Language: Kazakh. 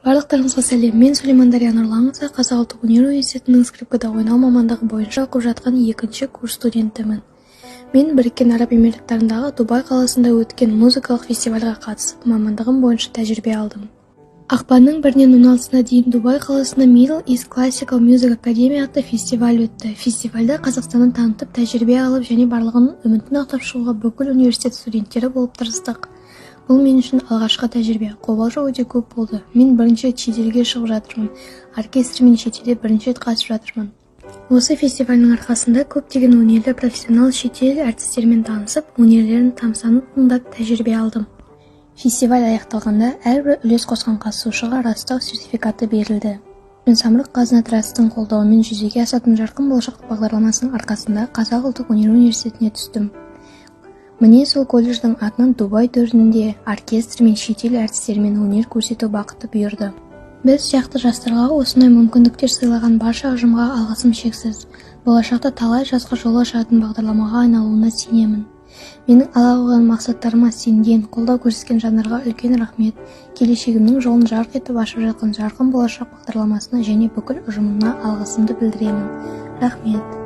Барлықтарыңызға сәлем! Мен Сулейман Дария Нұрланқызы, Қазақ ұлттық өнер университетінің скрипкада ойнау мамандығы бойынша оқып жатқан екінші курс студентімін. Мен Біріккен Араб Эмираттарындағы Дубай қаласында өткен музыкалық фестивальға қатысып, мамандығым бойынша тәжірибе алдым. Ақпанның 1-інен 16-сына дейін Дубай қаласында Middle East Classical Music Academy атты фестиваль өтті. Фестивальда Қазақстанды танытып, тәжірибе алып және барлығының үмітін ақтап шығуға бүкіл университет студенттері болып тырыстық. Бұл мен үшін алғашқы тәжірибе. Қобалжу өте көп болды. Мен бірінші рет шетелге шығып жатырмын, оркестрмен шетелде бірінші рет қатысып жатырмын. Осы фестивальдің арқасында көптеген өнерлі, профессионал шетел әртістерімен танысып, өнерлерін тамсанып тыңдап, тәжірибе алдым. Фестиваль аяқталғанда әрбір үлес қосқан қатысушыға растау сертификаты берілді. Мен Самұрық Қазына Трастың қолдауымен жүзеге асатын «Жарқын болашақ» бағдарламасының арқасында Қазақ ұлттық өнер университетіне түстім. Міне, сол колледждің атынан Дубай төрінде оркестрмен, шетел әртістерімен өнер көрсету бақыты бұйырды. Біз сияқты жастарға осындай мүмкіндіктер сыйлаған барша ұжымға алғысым шексіз. Болашақта талай жасқа жол ашатын бағдарламаға айналуына сенемін. Менің алға қойған мақсаттарыма сенген, қолдау көрсеткен жандарға үлкен рахмет. Келешегімнің жолын жарқ етіп ашып жатқан «Жарқын болашақ» бағдарламасына және бүкіл ұжымына алғысымды білдіремін. Рахмет!